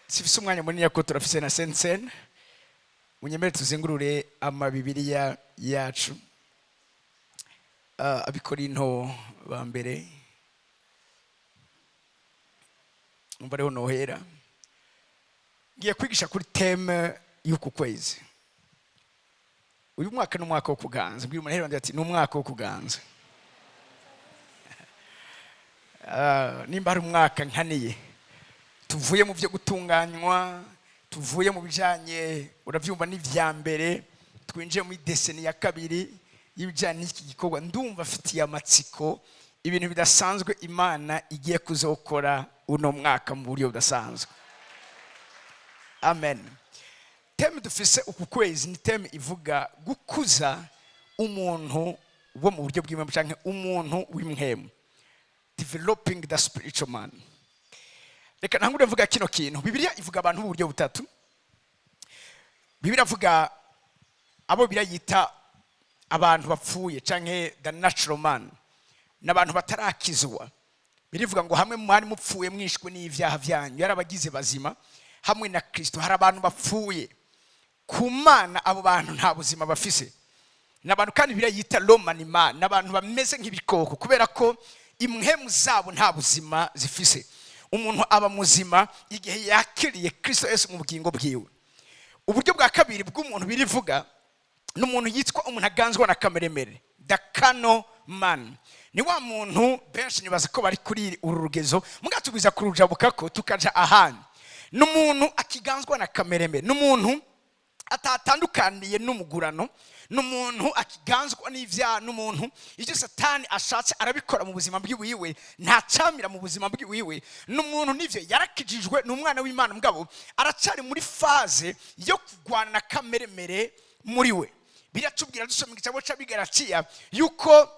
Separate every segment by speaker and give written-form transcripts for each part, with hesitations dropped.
Speaker 1: Sifise umwanya munini ko turafise na sensene. Munyemere tuzingurure amabibiriya yacu. Abikorinto ba mbere, umva ariho nohera. Ngiye kwigisha kuri thème y'uku kwezi. Uyu mwaka ni umwaka wo kuganza. Mbwira umuntu ahereranye ati: "Ni umwaka wo kuganza." Nimba hari umwaka nkaniye, tuvuye mu byo gutunganywa, tuvuye mu bijyanye, urabyumva, n'ibya mbere, twinjiye muri décennie ya kabiri y'ibijyanye n'iki gikorwa. Ndumva afitiye amatsiko ibintu bidasanzwe Imana igiye kuzokora uno mwaka mu buryo budasanzwe. Amen. Thème dufise uku kwezi ni thème ivuga gukuza umuntu wo mu buryo bw'impwemu cyangwa umuntu w'impwemu, developing the spiritual man. Reka ntangure mvuga kino kintu. Bibiliya ivuga abantu b'uburyo butatu. Bibiliya ivuga abo Bibiliya yita abantu bapfuye canke the natural man, n'abantu batarakizwa. Birivuga ngo hamwe mwari mupfuye mwishwe n'ibyaha byanyu, yarabagize bazima hamwe na Kristo. Hari abantu bapfuye ku Mana, abo bantu nta buzima bafise. Ni abantu kandi Bibiliya yita low man, ni abantu bameze nk'ibikoko kubera ko impwemu zabo nta buzima zifise. Umuntu aba muzima igihe yakiriye Kristo Yesu mu bugingo bwiwe. Uburyo bwa kabiri bw'umuntu birivuga ni umuntu yitwa umuntu aganzwa na kameremere, the carnal man. Ni wa muntu benshi nibaza ko bari kuri uru rugezo, mugatubiza kurujabuka ko tukaja ahandi. Ni umuntu akiganzwa na kameremere, ni umuntu atatandukaniye n'umugurano, ni umuntu akiganzwa n'ibyaha, n'umuntu ibyo Satani ashatse arabikora mu buzima bwiwiwe, ntacamira mu buzima bwiwiwe. Ni umuntu n'ivyo yarakijijwe, ni umwana w'Imana, mugabo aracari muri phase yo kurwana na kameremere muri we. Biratubwira, dusoma igitabo c'Abigaratiya, yuko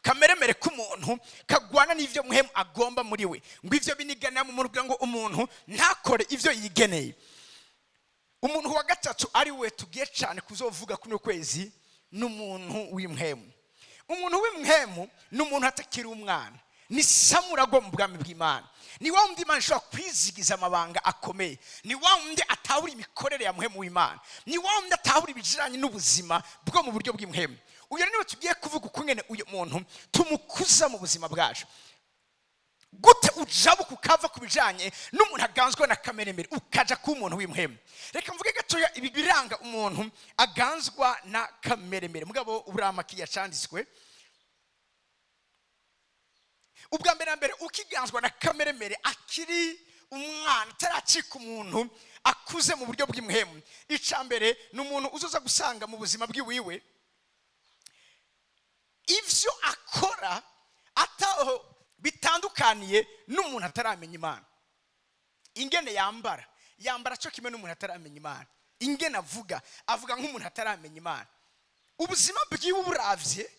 Speaker 1: kameremere k'umuntu kagwana n'ivyo muhemu agomba muri we, ngo ivyo binigana mu muntu kugira ngo umuntu ntakore ivyo yigeneye. Umuntu wa gatatu ari we tugiye cyane kuzovuga kuno kwezi ni umuntu w'impwemu. Umuntu w'impwemu ni umuntu atakiri umwana, ni samuragwa mu bwami bw'Imana. Ni wa wundi Imana ishobora kwizigiza amabanga akomeye, ni wa wundi atahura imikorere ya muhemu w'Imana, ni wa wundi atahura ibijyanye n'ubuzima bwo mu buryo bw'impwemu. Uyu niwe tugiye kuvuga ukungene uyu muntu tumukuza mu buzima bwacu. Gute ujabuka ukava ku bijyanye n'umuntu aganzwa na kamere mbere ukaja kuba umuntu w'impwemu? Reka mvuge gatoya ibi biranga umuntu aganzwa na kamere mbere. Mugabo uramakiya cyanditswe ubwa mbere na mbere, ukiganzwa na kamere mbere akiri umwana, ataracika umuntu akuze mu buryo bw'impwemu, icya mbere ni umuntu uzoza gusanga mu buzima bw'iwiwe ivyo akora ataho bitandukaniye n'umuntu ataramenya Imana. Ingene yambara, yambara cyo kimwe n'umuntu ataramenya Imana. Ingene avuga, avuga nk'umuntu ataramenya Imana. Ubuzima bwiwe uburavye,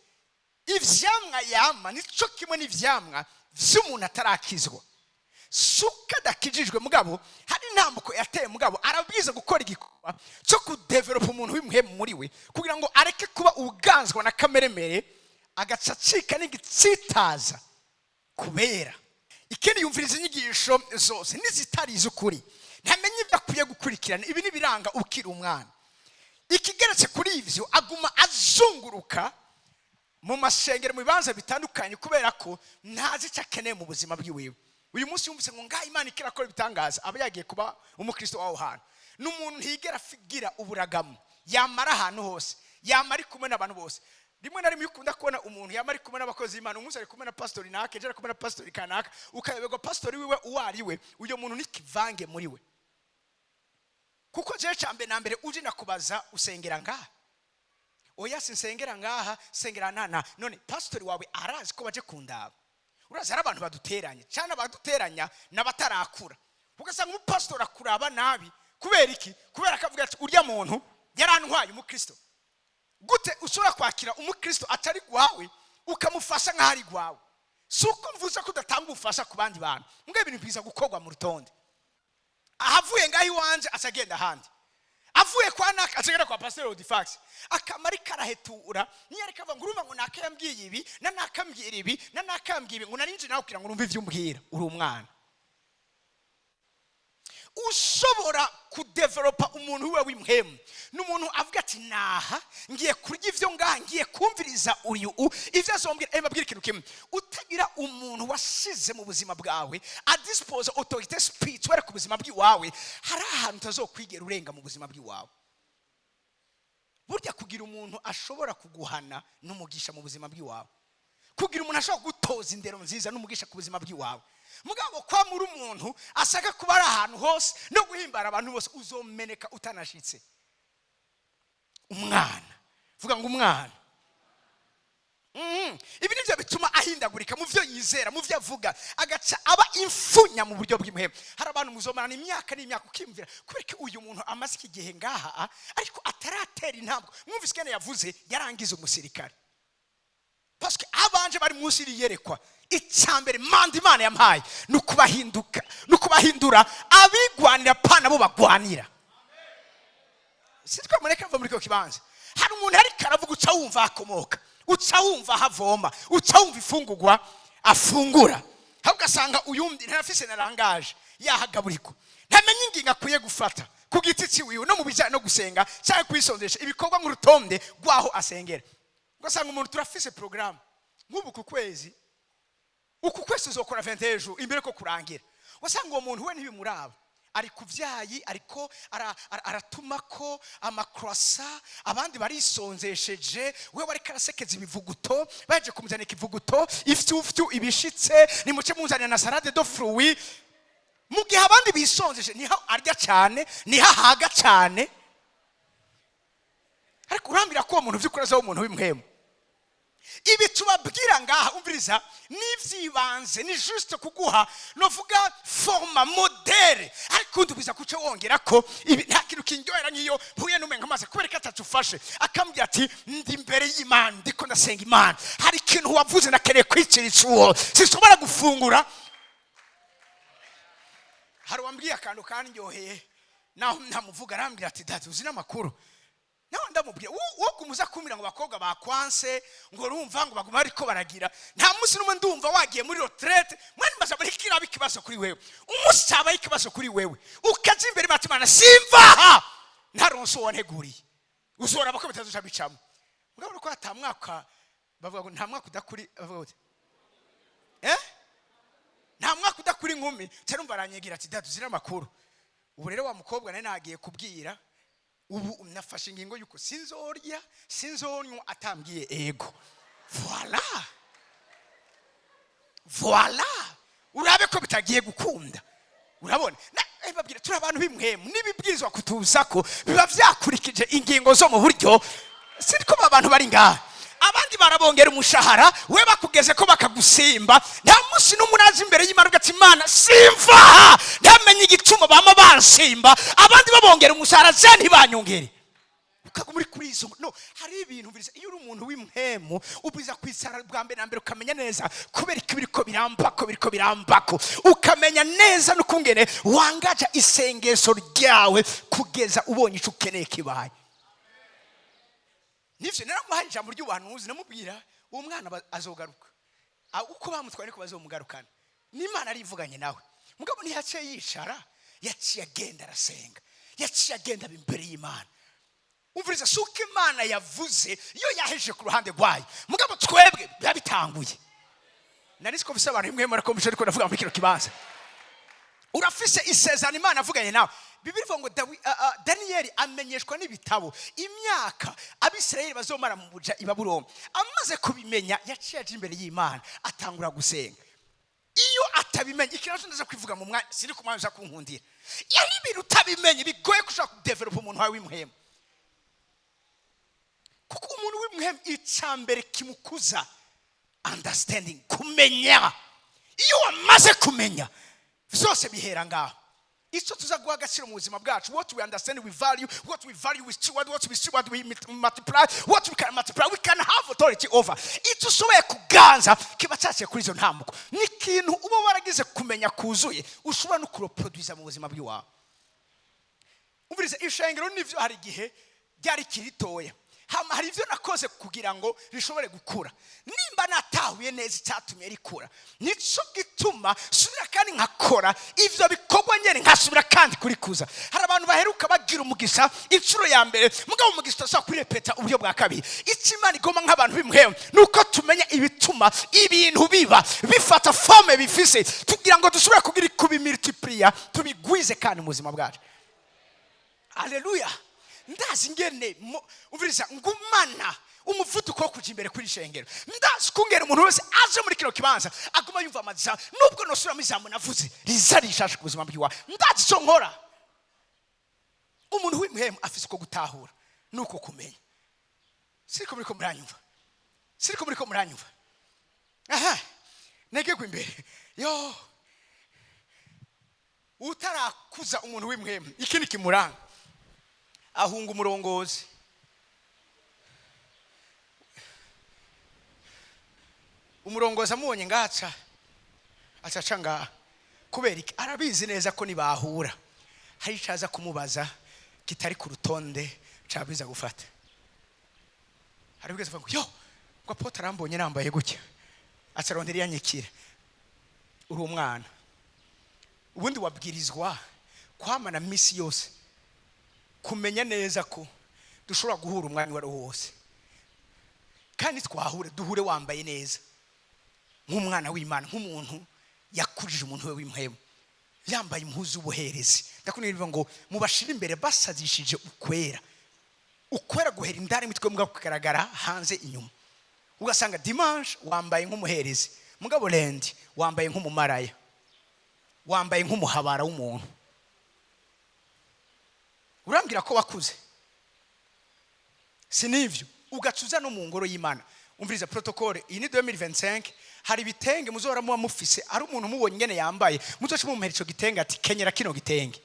Speaker 1: ivyamwa yama nico kimwe n'ivyamwa vy'umuntu atarakizwa. Suka adakijijwe, mugabo hari intambuko yateye, mugabo arabwiza gukora igikorwa cyo kudevelopa umuntu w'impwemu muri we kugira ngo areke kuba uganzwa na kameremere, agaca acika n'igitsitaza. Kubera ikindi, yumviriza inyigisho zose n'izitari iz'ukuri, ntamenye ibyo akwiye gukurikirana. Ibi ni ibiranga ukiri umwana. Ikigeretse kuri ibyo, aguma azunguruka mu masengero, mu bibanza bitandukanye, kubera ko ntazi icyo akeneye mu buzima bwiwiwe. Uyu munsi yumvise ngo ngaha Imana ikirakora ibitangaza, aba yagiye kuba umukristo w'aho hantu. Ni umuntu ntigera agira uburagamo, yamara ahantu hose, yamara ari kumwe n'abantu bose. Rimwe na rimwe iyo ukunda kubona umuntu yama ari kumwe n'abakozi b'Imana, umunsi ari kumwe na pasitori naka, ejo ari kumwe na pasitori kanaka, ukayoberwa pasitori wiwe uwo ari we, uyo muntu ni kivange muri we. Kuko jewe cya mbere na mbere uje nakubaza: "Usengera ngaha?" "Oya, sinsengera ngaha, sengera nana." "None pasitori wawe arazi ko baje kundaba?" Urazi hari abantu baduteranya cyane, abaduteranya n'abatarakura. Ugasanga umupasitori akuraba nabi. Kubera iki? Kubera ko avuga ati: "Urya muntu yarantwaye umukristo." Gute ushobora kwakira umukristo atari gwawe ukamufasha nk'aho ari gwawe? Si uko mvuze ko udatanga ubufasha ku bandi bantu, mbwa ibintu biza gukorwa mu rutonde. Ahavuye ngaho iwanje aca agenda ahandi, avuye kwa naka acagera kwa pasiteri Odifax, akamara karahetura. Niyo ariko avuga ngo urumva ngo naka yambwiye ibi, na nakambwira ibi, na nakambwiye ibi, ngo nari nje nawe kugira ngo numve ibyo umbwira. Uri umwana. Ushobora kudevelopa umuntu wiwe w'impwemu ni umuntu avuga ati: "Naha ngiye kurya ivyo ngaha, ngiye kumviriza uyu ivyo azombwira." Mbabwire ikintu kimwe: utagira umuntu washize mu buzima bwawe adispose autorité spirituelle ku buzima bw'iwawe, hari ahantu utazokwigera urenga mu buzima bw'iwawe. Burya kugira umuntu ashobora kuguhana n'umugisha mu buzima bw'iwawe, kugira umuntu ashobora gutoza indero nziza n'umugisha ku buzima bw'iwawe. Mugabo kwa muri umuntu ashaka kuba ari ahantu hose no guhimbara abantu bose, uzomeneka utanashitse. Umwana, vuga ngo umwana. Ibi nibyo bituma ahindagurika mu byo yizera, mu byo avuga, agaca aba imfunya mu buryo bw'impwemu. Hari abantu muzomarana imyaka n'imyaka, ukiyumvira kubera ko uyu muntu amaze iki gihe ngaha ariko ataratera intambwe. Mwumvise ingene yavuze yarangiza umusirikare, parce que abanje bari munsi y'iyerekwa. Icyambere mandat Imana yampaye ni ukubahinduka, ni ukubahindura abigwanira, pana bo bagwanira. Sitwa mureka mva muri icyo kibanza. Hari umuntu ariko aravuga, uca wumva akomoka, uca wumva aho avoma, uca wumva ifungurwa afungura. Aho ugasanga uyundi ntafise na langage yahagaburirwa, ntamenye ingingo akwiye gufata ku giti ciwiwe no mu bijyanye no gusenga cyangwa kwisondesha ibikorwa nk'urutonde rw'aho asengera. Ugasanga umuntu, turafise porogaramu nk'ubu ku kwezi, uku kwezi uzokora 21 jours imbere ko kurangira. Ugasanga uwo muntu we ntibimuraba, ari ku byayi, ariko aratuma ko amakurasa, abandi barisonzesheje, we ariko arasekeza ibivuguto, baje kumuzanira ikivuguto, ifyufyu ibishitse, nimuce muzanira na salade de fruits. Mu gihe abandi bisonzeje, niho arya cyane, niho ahaga cyane. Ariko urambwira ko uwo muntu by'ukuri azaba umuntu w'impwemu? Ibi tubabwira ngaha, umviriza, n'ivyibanze, ni juste kuguha novuga forme, modèle, ariko undi biza kuca wongera ko ibi. Nta kintu kindyohera nk'iyo mpuye n'umenga amaze kubera ko atacufashe, akambwira ati: "Ndi imbere y'Imana, ndiko ndasenga Imana, hari ikintu wavuze nakeneye kwicira icuwo, sinshobora gufungura." Hari uwambwiye akantu kandyoheye, naho ntamuvuga. Arambwira ati: "Dati, uzi n'amakuru?" Nawe ndamubwira wo kumuza kumbwira ngo abakobwa bakwanse, ngo urumva ngo baguma bariko baragira, nta munsi n'umwe ndumva wagiye muri retraite. Mwene mbaza muri kiraba ikibazo kuri wewe, umunsi cyabaye ikibazo kuri wewe, ukaja imbere bati: "Imana, simvaha ntaronse uwo wanteguriye." Uzoraba ko bitazoca bicamo. Mugabo ko ata mwaka, bavuga ngo nta mwaka udakuri, bavuga gute? Nta mwaka udakuri inkumi. Cyarumva aranyegira ati: "Dada, uzira amakuru? Ubu rero wa mukobwa nari nagiye kubwira, ubu nafashe ingingo yuko sinzorya, sinzonywa atambwiye ego." Voilà, voilà, urabe ko bitagiye gukunda. Urabona, babwira, turi abantu b'impwemu, n'ibibwirizwa kutuza ko biba byakurikije ingingo zo mu buryo. Siko abantu bari ngaha, abandi barabongera umushahara, we bakugeze ko bakagusimba. Nta munsi n'umwe uraza imbere y'Imana ugati: "Imana, simvaha ntamenye igituma bama bansimba, abandi babongera umushahara, je ntibanyongere." Ukaguma uri kuri izo. No hari ibintu biriza. Iyo uri umuntu w'impwemu, ubwiza kwicara bwa mbere na mbere ukamenya neza kubera ko biriko birambako, biriko birambako, ukamenya neza n'ukungene wangaja isengesho ryawe kugeza ubonye ico ukeneye kibaye. Nivyo naramuhaye ijambo ry'ubuhanuzi, namubwira uwo mwana azogaruka. Uko bamutwaye niko bazomugarukana, n'Imana arivuganye nawe. Mugabo ntiyaciye yicara, yaciye agenda arasenga, yaciye agenda aba imbere y'Imana. Umviriza, si uko Imana yavuze iyo yahejeje ku ruhande rwayo, mugabo twebwe biba bitanguye. Nari siko mfise abantu bimwe murakomeje, ariko ndavuga muri kino kibanza urafise isezerano Imana avuganye nawe. Bibiri ivuga ngo Daniyeli amenyeshwa n'ibitabo imyaka Abisirayeli bazomara mu buja i Babuloni. Amaze kubimenya, yaciye aja imbere y'Imana, atangura gusenga. Iyo atabimenya, ikintu ndaza kwivuga mu mwanya, siri ku mwanya uza kunkundira. Yari ibintu utabimenye, bigoye ko ushobora kudevelopa umuntu wawe w'impwemu, kuko umuntu w'impwemu icya mbere kimukuza understanding, kumenya. Iyo wamaze kumenya, byose bihera ngaho. Icyo tuza guha agaciro mu buzima bwacu, what we understand we value, what we value we steward, what we steward we multiply, what we can multiply we can have authority over. Icyo ushoboye kuganza kiba cyaciye kuri izo ntambuko. Ni ikintu uba waragize kumenya kuzuye, ushobora no kureproduza mu buzima bw'iwawe. Umviriza, ishengero nivyo hari igihe ryari kiritoya. Hama hari ibyo nakoze kugira ngo rishobore gukura. Nimba natahuye neza icyatumye rikura, nico gituma subira kandi nkakora ivyo bikorwa nyene, nkasubira kandi kurikuza. Hari abantu baheruka bagira umugisha inshuro ya mbere, mugabo umugisha udashobora kurepeta uburyo bwa kabiri. Icyo Imana igomba nk'abantu b'impwemu ni uko tumenya ibituma ibintu biba bifata forme bifise, kugira ngo dushobore kugira kubimultiplier, tubigwize kandi mu buzima bwacu. Aleluya! Ndazi ingene umviriza, ngumana umuvuduko wo kuja imbere kuri shengero. Ndazi kungera umuntu wese aje muri kino kibanza aguma yumva amaza, nubwo nosubiramo ijambo navuze riza rishashe ku buzima bwiwa. Ndazi ico nkora. Umuntu w'impwemu afise uko gutahura nuko kumenya. Siriko muriko muranyumva? Siriko muriko muranyumva? Aha negegwe imbere yo utarakuza umuntu w'impwemu, ikindi kimuranga, ahunga umurongozi. Umurongozi amubonye ngaca acaca ngaha. Kubera iki? Arabizi neza ko nibahura hari icyo aza kumubaza kitari ku rutonde cabiza gufata. Hari ubweze avuga ngo yo ngo apôtre arambonye nambaye gutya, acarondera iyanyikira. Uri umwana, ubundi wabwirizwa kwamana misi yose, kumenya neza ko dushobora guhura umwanya uwo ari wo wose, kandi twahure duhure wambaye neza nk'umwana w'Imana, nk'umuntu yakujije umuntu we w'impwemu, yambaye impuzu z'ubuherezi. Ndakunda bivuga ngo mubashire imbere basazishije ukwera. Ukwera guhera indani imitwe mbwa kugaragara hanze inyuma. Ugasanga dimanche wambaye nk'umuherezi, mugabo lundi wambaye nk'umumaraya, wambaye nk'umuhabara w'umuntu. Urambwira ko wakuze? Si nivyo? Ugacuza no mu ngoro y'Imana. Umviriza protocole iyi ni 2025. Hari ibitenge muzohora muba mufise, ari umuntu mubonye ingene yambaye, muzoca mumuhera ico gitenge, ati kenyera kino gitenge.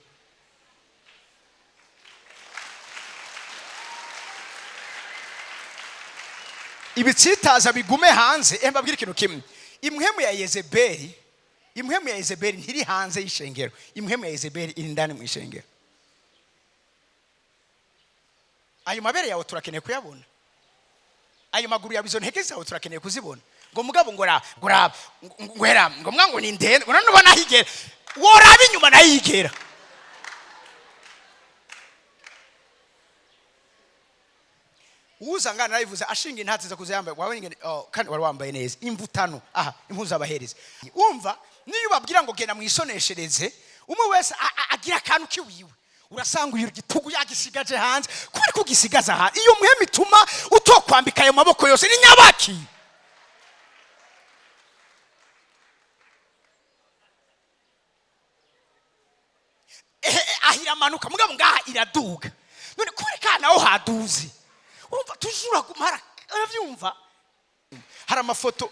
Speaker 1: Ibitsitaza bigume hanze. Mbabwire ikintu kimwe: impwemu ya Yezebeli, impwemu ya Yezebeli ntiri hanze y'ishengero, impwemu ya Yezebeli iri indani mu ishengero. Ayo mabere yawe turakeneye kuyabona, ayo maguru yawe, izo ntege zawe turakeneye kuzibona. Ngo mugabo ngo ra ngo ra ngo era ngo mwa ngo ni ndende, ngo none ubona higera, woraba inyuma nayo yigera. Uza ngana narabivuze, ashinga intatsi zo kuza yambaye wabonye ingene, oh, kandi wari wambaye neza imvutano aha, impuzu abahereza. Umva, niyo ubabwira ngo genda mwisoneshereze, umwe wese agira akantu kiwiwe. Urasanga uyu gitugu yagisigaje hanze. Kubera ko ugisigaza hanze, iyo mpwemu ituma utokwambika ayo maboko yose ni nyabaki? Ehe, aho iramanuka, mugabo ngaha iraduga. None kubera ko aha naho haduze, urumva tujura gumara. Uravyumva, hari amafoto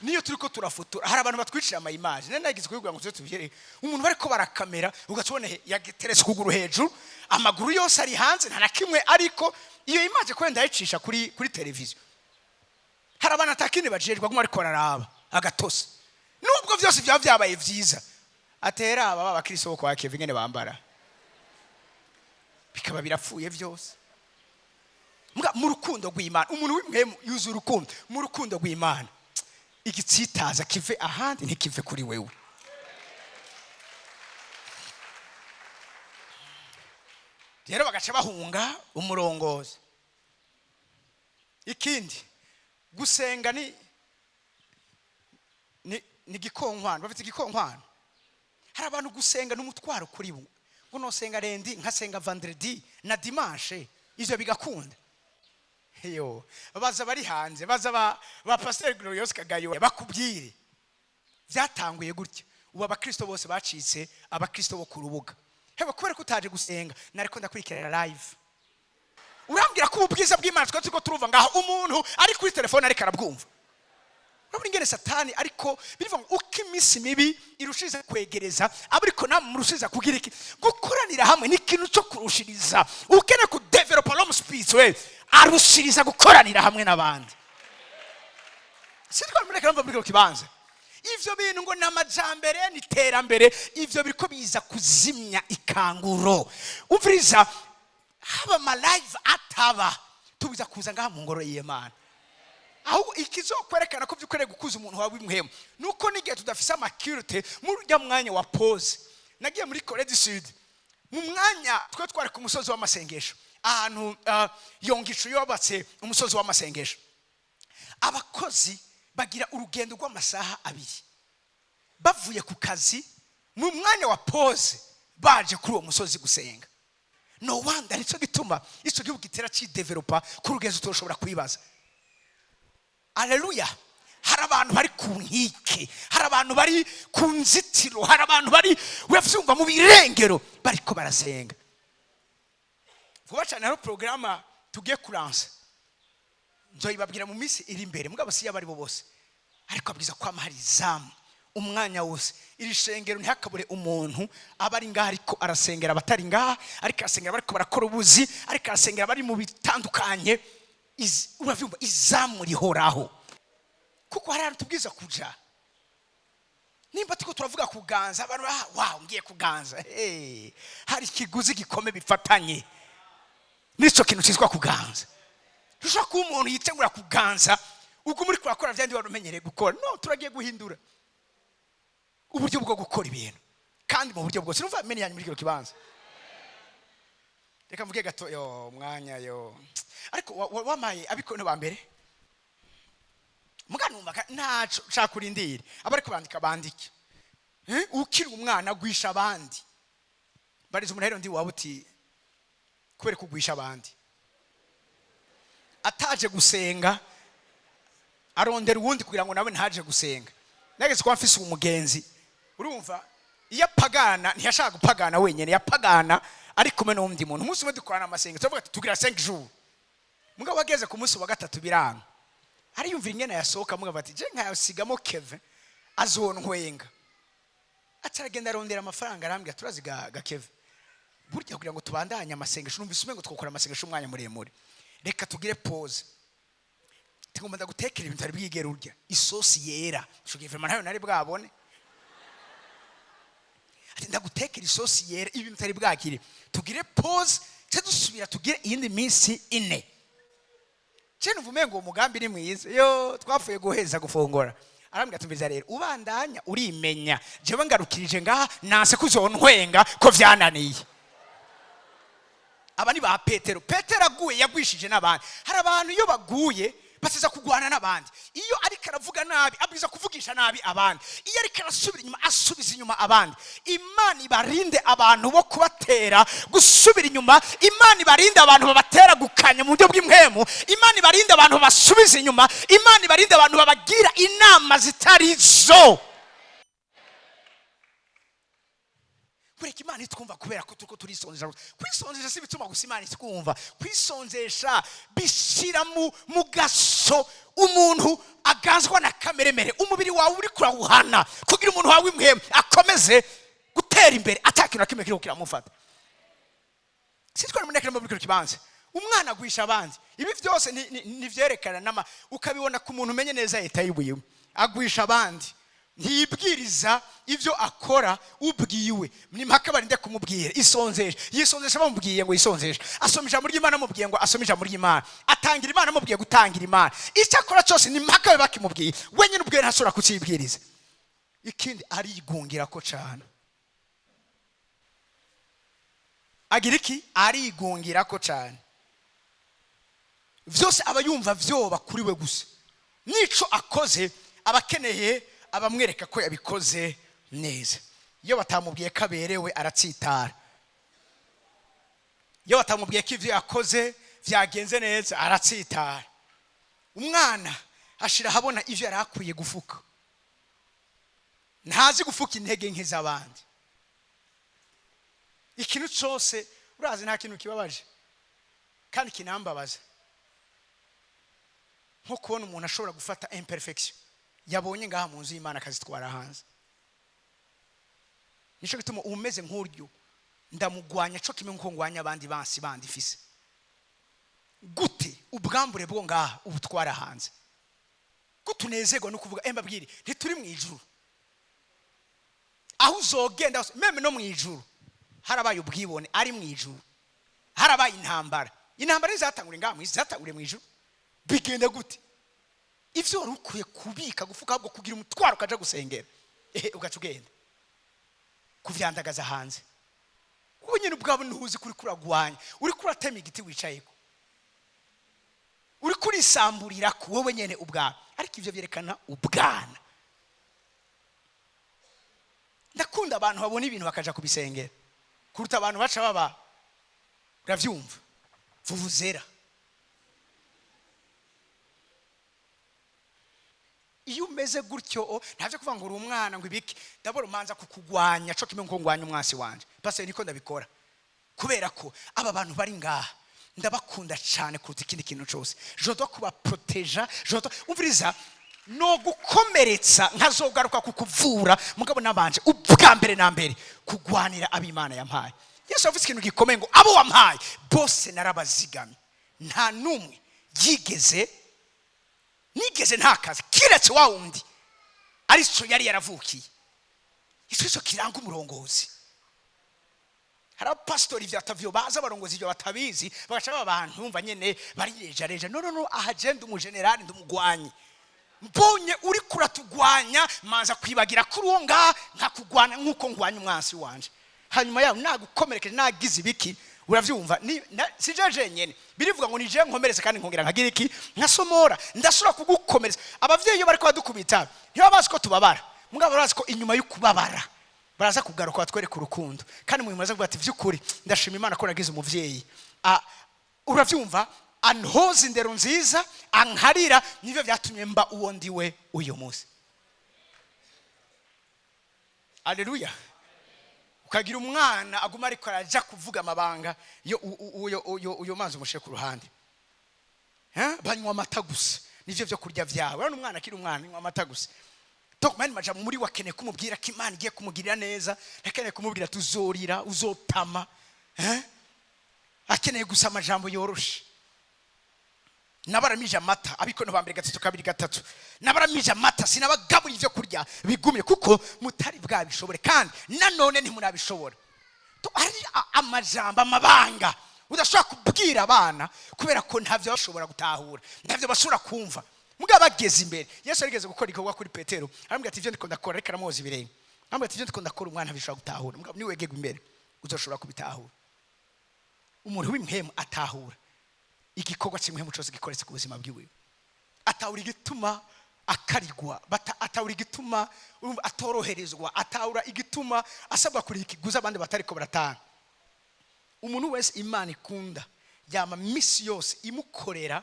Speaker 1: niyo turiko turafotora, hari abantu batwicira ama image. Nari nagize kubibwira ngo tuze tubyere umuntu bariko barakamera, ugacubona yateretse ukuguru hejuru, amaguru yose ari hanze, nta na kimwe. Ariko iyo image ko ndayicisha kuri televiziyo, hari abantu atakindi bajejwe, aguma ariko bararaba agatose, nubwo byose byaba byabaye vyiza. Atera aba bakristo bo kwa Kevin ingene bambara, bikaba birapfuye byose. Muga mu rukundo rw'Imana, umuntu w'impwemu yuzuye urukundo. Mu rukundo rw'Imana, igitsitaza kive ahandi, ntikive kuri wewe. Rero bagaca bahunga umurongozi. Ikindi, gusenga ni igikonkwano. Bafite igikonkwano. Hari abantu gusenga n'umutwaro kuri bo, ngo nosenga lundi, nkasenga vendredi na dimanche, ivyo bigakunda. Yo baza bari hanze, baza ba Pasteur Gloriose Kagayo bakubwire byatanguye gutya. Ubu abakristo bose bacitse abakristo bo ku rubuga. Hewe, kubera ko utaje gusenga, nariko ndakurikirana live. Urambwira ko ubu bwiza bw'Imana twari turiko turumva ngaho, umuntu ari kuri telefone ariko arabwumva? Urabona ingene Satani ariko bivuga ngo uko iminsi mibi irushiriza kwegereza, aba ariko namwe murushiriza kugira iki? Gukoranira hamwe ni ikintu cyo kurushiriza. Ukeneye kudevelopa l'homme spirituel, arushiriza gukoranira hamwe n'abandi. Sitwa mureka mva muri kino kibanza, ivyo bintu ngo ni amajambere, ni iterambere, ivyo biriko biza kuzimya ikanguro. Umviriza, haba ama live ataba, Tubiza kuza ngaha mu ngoro y'Imana. Ahubwo ikizokwerekana ko byukoreye gukuza umuntu wawe w'impwemu nuko n'igihe tudafise ama culte, muri ujya mwanya wa pause. Nagiye muri Corée du Sud, mu mwanya twe twari ku musozi w'amasengesho, ahantu Yonggi Cho yubatse umusozi w'amasengesho. Abakozi bagira urugendo rw'amasaha 2 bavuye ku kazi, mu mwanya wa pause baje kuri uwo musozi gusenga. No wonder nicyo gituma icyo gihugu gitera cidevelopa ku rugezo utoshobora kwibaza. Aleluya! Hari abantu bari ku nkike, hari abantu bari ku nzitiro, hari abantu bari, uravyumva, mu birengero bariko barasenga. Vuba cyane hariho porogaramu tugiye kuransa, nzoyibabwira mu minsi iri imbere. Mugabo si yabo ari bo bose, ariko abwiza kwama hari izamu umwanya wose. Iri shengero ntihakabure umuntu aba ari ngaha ariko arasengera abatari ngaha, ariko arasengera bariko barakora ubuzi, ariko arasengera bari mu bitandukanye. Uravyumva, izamu rihoraho, kuko hari ahantu tubwiza kuja. Nimba turiko turavuga kuganza abantu, ah, wow, ngiye kuganza. Hey, hari ikiguzi gikome bifatanye n'ico kintu cyitwa kuganza. Ntushobora kuba umuntu yitegura kuganza ubwo muri kurakora vyandi wari umenyereye gukora. No turagiye guhindura uburyo bwo gukora ibintu kandi mu buryo bwose. Numva meni yanyu muri kino kibanza. Reka mvuge gato yo mwanya yo, ariko wamaye abikono ba mbere muga numva ntaco nshaka kurindira. Abariko bandika bandike. Ukiri umwana agwisha abandi. Bariza umuntu rero ndi waba uti kubera kugwisha abandi, ataje gusenga arondera uwundi kugira ngo nawe ntaje gusenga. Nageze kuba mfise umugenzi, urumva, iyo apagana ntiyashaka gupagana wenyine, yapagana ari kumwe n'undi muntu. Umunsi umwe dukorana amasenga, turavuga ati tugira 5 jours. Mugabo ageze ku munsi wa gatatu biranga, ariyumvira ingene yasohoka. Mugabo ati je nkayasigamo Keve azontwenga. Aca aragenda arondera amafaranga, arambwira: "Turazi ga Keve, burya kugira ngo tubandanye amasengesho, numvise umengo twokora amasengesho umwanya muremure, reka tugire pause. Tugomba ndagutekera ibintu utari bwigere urya, isosi yera." Ico gihe vraiment ntayo nari bwabone. Ati: "Ndagutekera isosi yera, ibintu utari bwakire, tugire pause, ce dusubira tugire iyindi minsi 4." Ce numva umengo uwo mugambi ni mwiza. Yo twapfuye guheza gufungura, arambwira ati: "Umviriza rero, ubandanya urimenya, jewe ngarukirije ngaha, nanse kuzontwenga ko vyananiye." Aba ni ba Petero. Petero aguye yagwishije n'abandi. Hari abantu iyo baguye basiza kugwana n'abandi. Iyo ariko aravuga nabi abwiza kuvugisha nabi abandi. Iyo ariko arasubira inyuma asubiza inyuma abandi. Imana ibarinde abantu bo kubatera gusubira inyuma. Imana ibarinde abantu babatera gukanya mu buryo bw'impwemu. Imana ibarinde abantu babasubiza inyuma. Imana ibarinde abantu babagira inama zitari zo. Kureka Imana itwumva kubera ko turiko turisonzesha. Kwisonzesha si bituma gusa Imana itwumva. Kwisonzesha bishira mu gaso umuntu aganzwa na kameremere. Umubiri wawe uri kurawuhana kugira umuntu wawe w'impwemu akomeze gutera imbere ata kintu na kimwe kiriko kiramufata. Sitwara muri muri kino kibanza. Umwana agwisha abandi. Ibi byose ni vyerekana nama ukabibona ku muntu umenye neza leta yiwiwe. Agwisha abandi, ntiyibwiriza ibyo akora ubwiwe, ni mpaka barinde kumubwira. Isonzesha, yisonzesha bamubwiye ngo yisonzeshe. Asoma ijambo ry'Imana amubwiye ngo asome ijambo ry'Imana. Atangira Imana amubwiye gutangira Imana. Icyo akora cyose ni mpaka babe bakimubwiye, wenyine ubwiwe ntashobora kucyibwiriza. Ikindi, arigungira ko cyane. Agira iki? Arigungira ko cyane. Vyose aba yumva vyoba kuri we gusa. Nico akoze aba akeneye abamwereka ko yabikoze neza. Iyo batamubwiye ko aberewe aratsitara. Iyo batamubwiye ko ivyo yakoze vyagenze neza aratsitara. Umwana ashira ahabona ivyo yari akwiye gufuka. Ntazi gufuka intege nke z'abandi. Ikintu cose urazi, nta kintu kibabaje kandi kinambabaza nko kubona umuntu ashobora gufata imperfection yabonye ngaha mu nzu y'Imana akazitwara hanze. Nico gituma umeze nk'uryo ndamugwanya co kimwe nkuko ngwanya abandi bansi bandi ifise. Gute ubwambure bwo ngaha ubutwara hanze? Gute unezerwa no kuvuga? Mbabwire, ntituri mu ijuru. Aho uzogenda hose, même no mu ijuru harabaye ubwibone, ari mu ijuru harabaye intambara. Intambara ntizatangure ngaha mu isi, zatanguriye mu ijuru. Bigenda gute? Ivyo wari ukwiye kubika, gufuka, ahubwo kugira umutwaro ukaja gusengera, ehe, ugaca ugenda kuvyandagaza hanze. Wowe nyine ubwawe ntuzi kuri kuragwanya, uri kuratema igiti wicayeko, uri kurisamburira ku wowe nyene ubwawe. Ariko ivyo byerekana ubwana. Ndakunda abantu babona ibintu bakaja kubisengera kuruta abantu baca baba, uravyumva, vuvuzera. Iyo umeze gutyo, ntavyo kuvuga ngo uri umwana ngo ibiki. Ndabona umanza kukugwanya co kimwe nko ngwanya umwasi wanje. Pastor, niko ndabikora kubera ko aba bantu bari ngaha ndabakunda cyane kuruta ikindi kintu cyose. Je dois kubaproteja, je dois, umviriza, no gukomeretsa nkazogaruka kukuvura, mugabo nabanje ubwa mbere na mbere kugwanira ab'Imana yampaye. Yesu yavuze ikintu gikomeye ngo abo wampaye bose narabazigamye, nta n'umwe yigeze nigeze ntakazi kiretse wa wundi arico yari yaravukiye. Ico cyo kiranga umurongozi. Hari abapasitori ivyo atavyo bazi, abarongozi ivyo batabizi, bagaca baba abantu bumva nyene barirejareja. No, no, no, aha je ndi umujenerali, ndi umugwanyi. Mbonye uri kuratugwanya, manza kwibagira kuri uwo ngaha, nkakugwana nk'uko ngwanya umwansi wanje. Hanyuma yaho nagukomerekeje, nagize ibiki, uravyumva, si je jenyene birivuga ngo ni je nkomeretse kandi nkongera nkagira iki, nkasomora. Ndashobora kugukomeretsa. Abavyeyi iyo bariko badukubita ntibaba bazi ko tubabara, mugabo barazi ko inyuma y'ukubabara baraza kugaruka batwereka urukundo. Kandi mu nyuma kuvuga ati vy'ukuri ndashima Imana ko nagize umuvyeyi, uravyumva, antoza indero nziza, ankarira, nivyo vyatumye mba uwo ndiwe uyu munsi. Aleluya. Ukagira umwana aguma ariko araja kuvuga amabanga yo uyo mazi umushe ku ruhande. Banywa amata gusa, nivyo vyo kurya vyawe. Urabona umwana akiri umwana anywa amata gusa. Donc mani maja muri wakeneye kumubwira ko Imana igiye kumugirira neza, akeneye kumubwira tuzorira uzotama. Akeneye gusa amajambo yoroshe. Nabaramije amata, abikono ba mbere 3:2-3, nabaramije amata, sinabagaburiye ibyo kurya bigumye kuko mutari bwabishobore, kandi nanone ntimurabishobora. Hari amajambo, amabanga udashobora kubwira abana kubera ko ntavyo bashobora gutahura, ntavyo bashobora kumva. Mugabo bageze imbere, Yesu yarigeze gukora igikorwa kuri Petero, aramubwira ati ibyo ndiko ndakora, ariko aramwoza ibirenge, aramubwira ati ibyo ndiko ndakora umwana ntibishobora gutahura, mugabo niwegegwa imbere uzoshobora kubitahura. Umuntu w'impwemu atahura igikorwa cy'impwemu cyose gikoretse ku buzima bwiwe, atahura igituma akarigwa, atahura igituma atoroherezwa, atahura igituma asabwa kuriha ikiguzi abandi batariko baratanga. Umuntu wese Imana ikunda yama misi yose imukorera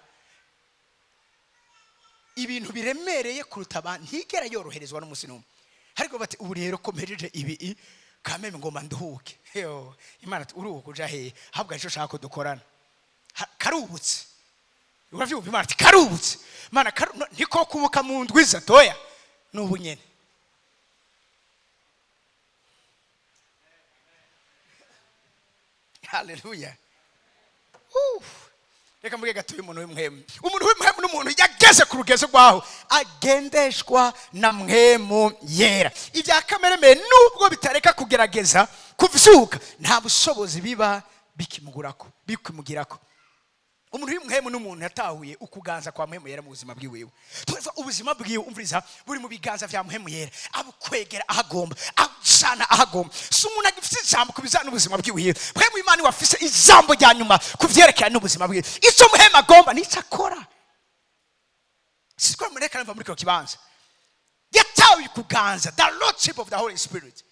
Speaker 1: ibintu biremereye kuruta abandi, ntigera yoroherezwa n'umunsi n'umwe. Ariko bati ubu rero ko mpejeje ibi kameme ngomba nduhuke. Yo, Imana ati uruhuka uja hehe? Ahubwo icyo ushaka ko dukorana. Karubutse. Uravyumva? Imana ati karubutse. Imana no, niko kubuka mu ndwi zatoya n'ubu nyene. Haleluya. Reka mvuge gato uyu muntu w'imwemu. Umuntu w'imwemu ni umuntu yageze ku rugezo rwaho agendeshwa na mwemu yera. Ibya kamere mbe nubwo bitareka kugerageza kuvyuka, nta bushobozi biba bikimugirako. Umuntu w'imwemu ni umuntu yatahuye ukuganza kwa mwemu yera mu buzima bwiwe. Tuza ubuzima bwiwe, umviriza, buri mu biganza vya mwemu yera, abukwegera ahagomba, abujana ahagomba. Si umuntu agifite ijambo ku bijyanye n'ubuzima bwiwe. Mwemu Imana wafise ijambo rya nyuma ku vyerekeye n'ubuzima bwiwe. Ico mwemu agomba nico akora. Siko mureka mva muri kino kibanza. Yatahuye ukuganza, the lordship of the Holy Spirit.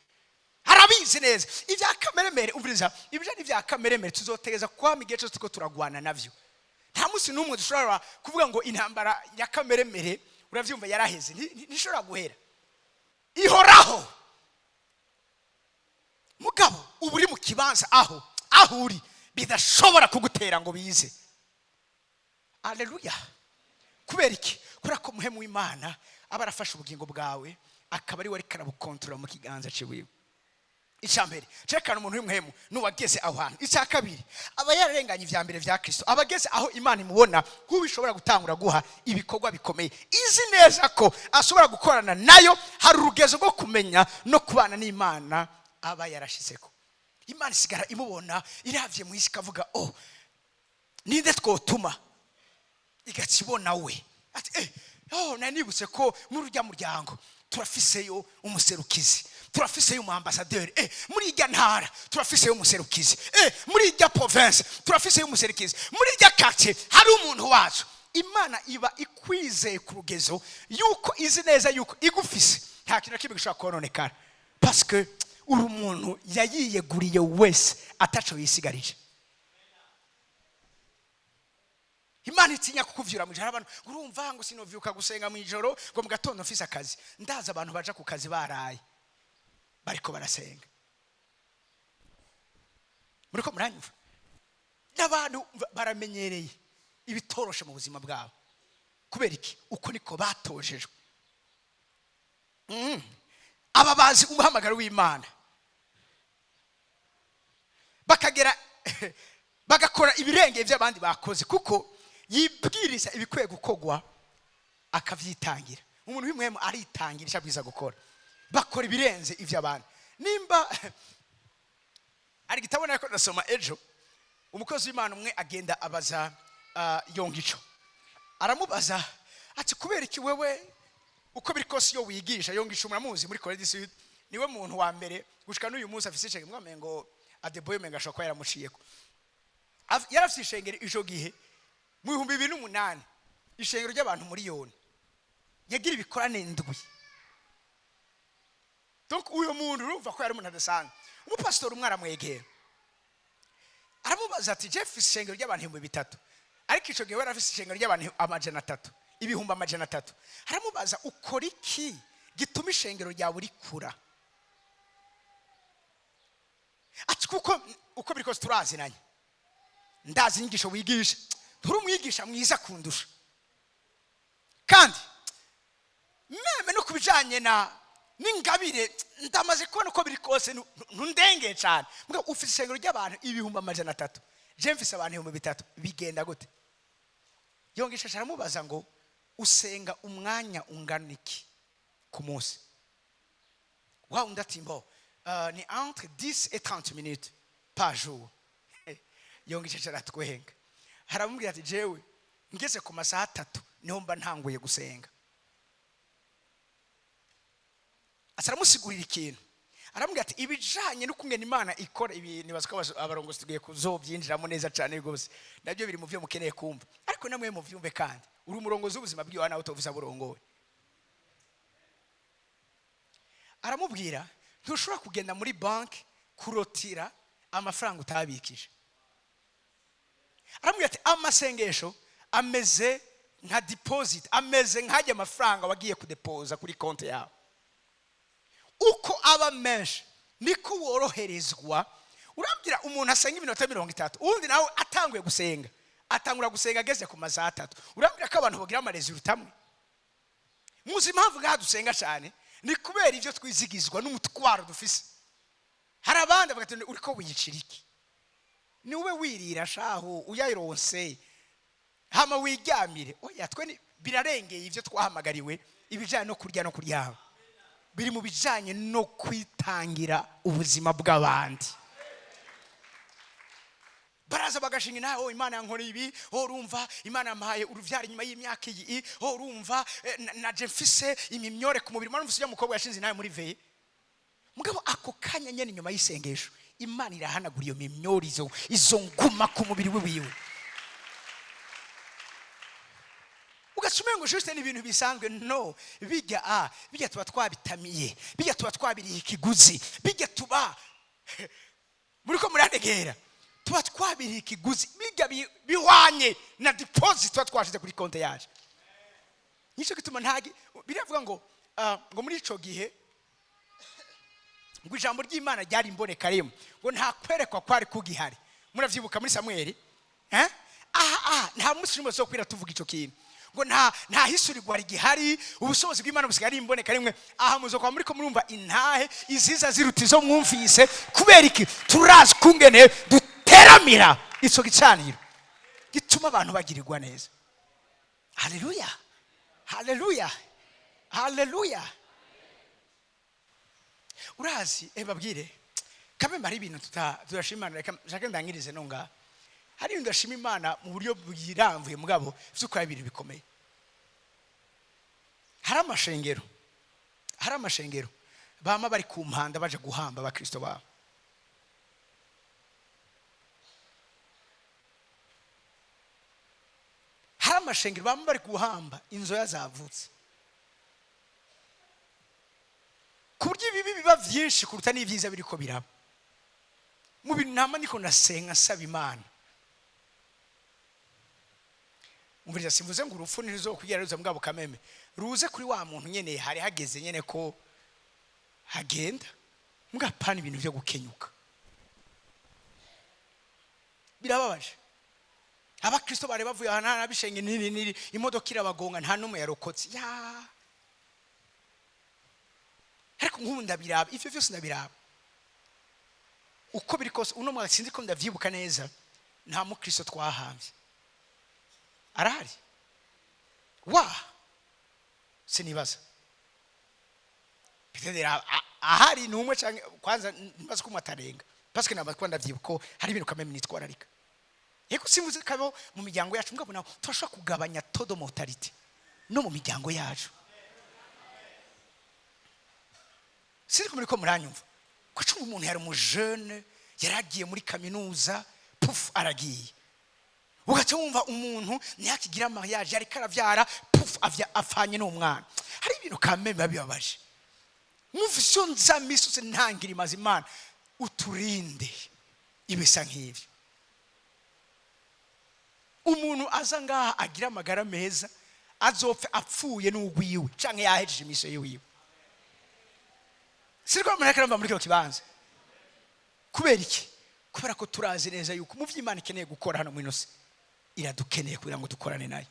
Speaker 1: Arabizi neza. Ibya kamere mere, umviriza, ibyo ni ibya kamere mere tuzotegeza kwama igihe cyose tuko turagwana navyo. Nta munsi n'umwe dushobora kuvuga ngo intambara ya kamere mere, uravyumva, yaraheze. Ntishobora guhera, ihoraho. Mugabo uba uri mu kibanza aho uri bidashobora kugutera ngo bize. Haleluya. Kubera iki? Kubera ko muhemu w'Imana aba arafashe ubugingo bwawe, akaba ari we ariko arabukontorora mu kiganza ciwe. Icya mbere cyerekana umuntu w'imwemu n'uwageze aho hantu. Icya kabiri, aba yararenganye ivya mbere vya Kristo, aba ageze aho Imana imubona nk'ubishobora gutangura guha ibikorwa bikomeye, izi neza ko ashobora gukorana nayo. Hari urugezo rwo kumenya no kubana n'Imana aba yarashizeko. Imana isigara imubona iravye mu isi ikavuga, oh, Ninde twotuma? Igaca ibona we, ati: "Oh, nari nibutse ko muri urya muryango turafiseyo umuserukizi, turafiseyo umuambasaderi. Muri irya ntara turafiseyo umuserukizi. Muri irya province turafiseyo umuserukizi. Muri irya quartier hari umuntu wacu." Imana iba ikwizeye ku rugezo yuko izi neza yuko igufise nta kintu na kimwe gishobora kononekara, parce que uri umuntu yayiyeguriye wese, ataco yisigarije. Imana itinya kukuvyura mu ijoro. Abantu urumva ngo sinovyuka gusenga mu ijoro, ngo mu gatondo mfise akazi. Ndazi abantu baja ku kazi baraye bariko barasenga. Muriko muranyumva? N'abantu baramenyereye ibitoroshe mu buzima bwabo. Kubera iki? Uko niko batojejwe. Aba bazi umuhamagaro w'Imana, bakagera bagakora ibirengeye by'abandi bakoze, kuko yibwiriza ibikwiye gukogwa akavyitangira. Umuntu w'impwemu aritangira icyo abwiza gukora. Bakora ibirenze iby'abandi. Nimba hari igitabo nariko ndasoma ejo, umukozi w'Imana umwe agenda abaza Yonggi Cho, aramubaza ati: "Kubera iki wewe, uko biri kose, iyo wigisha?" Yonggi Cho muramuzi, muri Corée du Sud niwe muntu wa mbere gushika n'uyu munsi afise ishengero. Mwamenye ngo Adeboye umenga ashobora kuba yaramuciyeko. Yari afise ishengero ico gihe mu 2008, ishengero ry'abantu miliyoni. Yagira ibikorane ndwi. Donc uyo muntu urumva ko yari umuntu adasanzwe. Umupasitori umwe aramwegera, aramubaza ati: "Jeff, ishengero ry'abantu 3000," ariko ico gihe yari afise ishengero ry'abantu 300, 300,000. Aramubaza: "Ukora iki gituma ishengero ryawe rikura?" Ati: "Kuko uko biri kose turazinanye, ndazi inyigisho wigisha, nturi umwigisha mwiza kundusha, kandi même no ku bijanye na n'ingabire ndamaze kubona uko biri kose ntundengeye cyane. Mugabo ufite ishengero ry'abantu 300,000, je mfise abantu 3000, bigenda gute?" Yonggi Cho aramubaza ngo: "Usenga umwanya ungana iki ku munsi?" Wa undi ati: "Mbo ni entre 10 et 30 minutes par jour." Yonggi Cho aratwenga, aramubwira ati: "Jewe ngeze ku masaha 3 niho mba ntanguye gusenga." Asa aramusigurira ikintu, aramubwira ati: "Ibijanye n'ukungena Imana ikora ibi, nibaza ko abarongozi tugiye kuzobyinjiramo neza cyane rwose, nabyo biri mu byo mukeneye kumva, ariko namwe muvyumve. Kandi uri umurongozi w'ubuzima bwiwe, nawe utovuza burongowe." Aramubwira: "Ntushobora kugenda muri banki kurotira amafaranga utabikije." Aramubwira ati: "Amasengesho ameze nka deposit, ameze nk'ajya amafaranga wagiye kudepoza kuri konti yawe. Uko aba menshi niko woroherezwa." Urabwira umuntu asenga iminota 30, uwundi nawe atanguye gusenga, atangura gusenga ageze ku masaha 3. Urabwira ko abantu bagira ama résultats amwe? Muzi impamvu ngaha dusenga cyane? Ni kubera ibyo twizigizwa n'umutwaro dufise. Hari abandi bavuga ati: "Uriko wiyicira iki? Niwe wirira shahu, uyaronse hama wiryamire." Oya, twe birarengeye ibyo twahamagariwe. Ibijyanye no kurya no kuryama biri mu bijyanye no kwitangira ubuzima bw'abandi. Baraza bagashinga inaha: "Oh, Imana yankoreye ibi. Oh, urumva Imana yampaye uruvyaro inyuma y'imyaka iyi. Oh, urumva naje mfise imimyore ku mubiri." Murumva ujya mukobwa yashinze inaha muri veillée. Mugabo ako kanya nyene inyuma y'isengesho, Imana irahanagura iyo mimyore, izo nguma ku mubiri wiwe. Ugaca umengo juste ni ibintu bisanzwe. No bijya a bijya tuba twabitamiye, bijya tuba twabiriye ikiguzi, bijya tuba muri ko muranegera, tuba twabiriye ikiguzi, bijya bihwanye na deposit tuba twashize kuri konti yacu. Nicyo gituma ntagi biravuga ngo ngo muri ico gihe ngo ijambo ry'Imana ryari imboneka rimwe, ngo nta kwerekwa kwari kugihari. Muravyibuka muri Samweli, eh? Aha aha nta munsi n'umwe zo kwira tuvuga ico kintu, ngo nta hisurirwa rigihari, ubushobozi bw'Imana busigaye ari imboneka rimwe. Aha muzokwa muri ko murumva intahe iziza ziruta izo mwumvise. Kubera iki? Turazi kungene duteramira ico gicaniro gituma abantu bagirirwa neza. Haleluya, haleluya, haleluya! Urazi, babwire kamwe, hari ibintu tudashimana. Reka nshake ndangirize no ngaha. Hari ibintu ndashima Imana mu buryo bwiramvuye, mugabo vy'ukuri ari ibintu bikomeye. Hari amashengero bama bari ku mpanda baje guhamba abakristo babo. Hari amashengero bama bari guhamba inzoya zavutse, ku buryo ibibi biba byinshi kuruta n'ibyiza biriko biraba. Mu bintu nama niko ndasenga nsaba Imana, umviriza, simvuze ngo urupfu ntiruzokwigera ruza, mugabo kameme ruze kuri wa muntu nyene hari hageze nyene ko hagenda, mugapana ibintu byo gukenyuka. Birababaje, abakristo bari bavuye ahantu nta bishenge nini nini, imodoka irabagonga, nta n'umwe yarokotse ya. Ariko nk'ubu ndabiraba, ivyo vyose ndabiraba. Uko biri kose, uno mwaka sinzi ko ndavyibuka neza, nta mukristo twahambye. Arahari wa sinibaza. Peut-être ahari ni umwe canke kwanza ntibazi ko umwe atarenga, parce que naba kuba ndavyibuka ko hari ibintu kameme nitwararika. Yego, simvuze kabo mu miryango yacu, mugabo naho turashobora kugabanya taux de mortalité no mu miryango yacu. Sinzi ko muri ko muranyumva. Ko cumva umuntu yari umujene, yari agiye muri kaminuza, puf, aragiye. Ugaca wumva umuntu ntiyakigira mariage, yariko aravyara, puf, apfanye n'umwana. Hari ibintu kameme biba bibabaje. Muvyo nza misi yose ntangira imaze, Imana uturinde ibisa nk'ivyo. Umuntu aza ngaha agira amagara meza, azopfe apfuye n'ugwiwe canke yahejeje imisiyo yiwiwe. Siriko mureka muri kino kibanza. Kubera iki? Kubera ko turazi neza yuko mu vy'Imana ikeneye gukora hano muri ino si, iradukeneye kugira ngo dukorane nayo.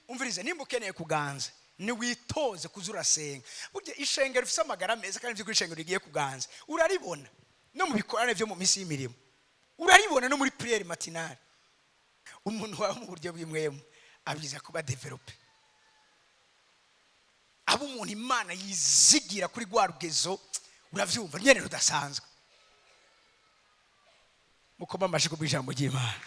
Speaker 1: Umvirize, nimba ukeneye kuganza, niwitoze kuza urasenga. Burya ishengero rifise amagara meza kandi vy'ukuri ishengero rigiye kuganza, uraribona no mu bikorane vyo mu minsi y'imirimo, uraribona no muri prière matinale. Umuntu wawe mu buryo bw'imwemu abyiza kuba développé, aba umuntu Imana yizigira kuri rwa rugezo, uravyumva nyene, rudasanzwe. Mukoma amashyi kubw'ijambo ry'Imana.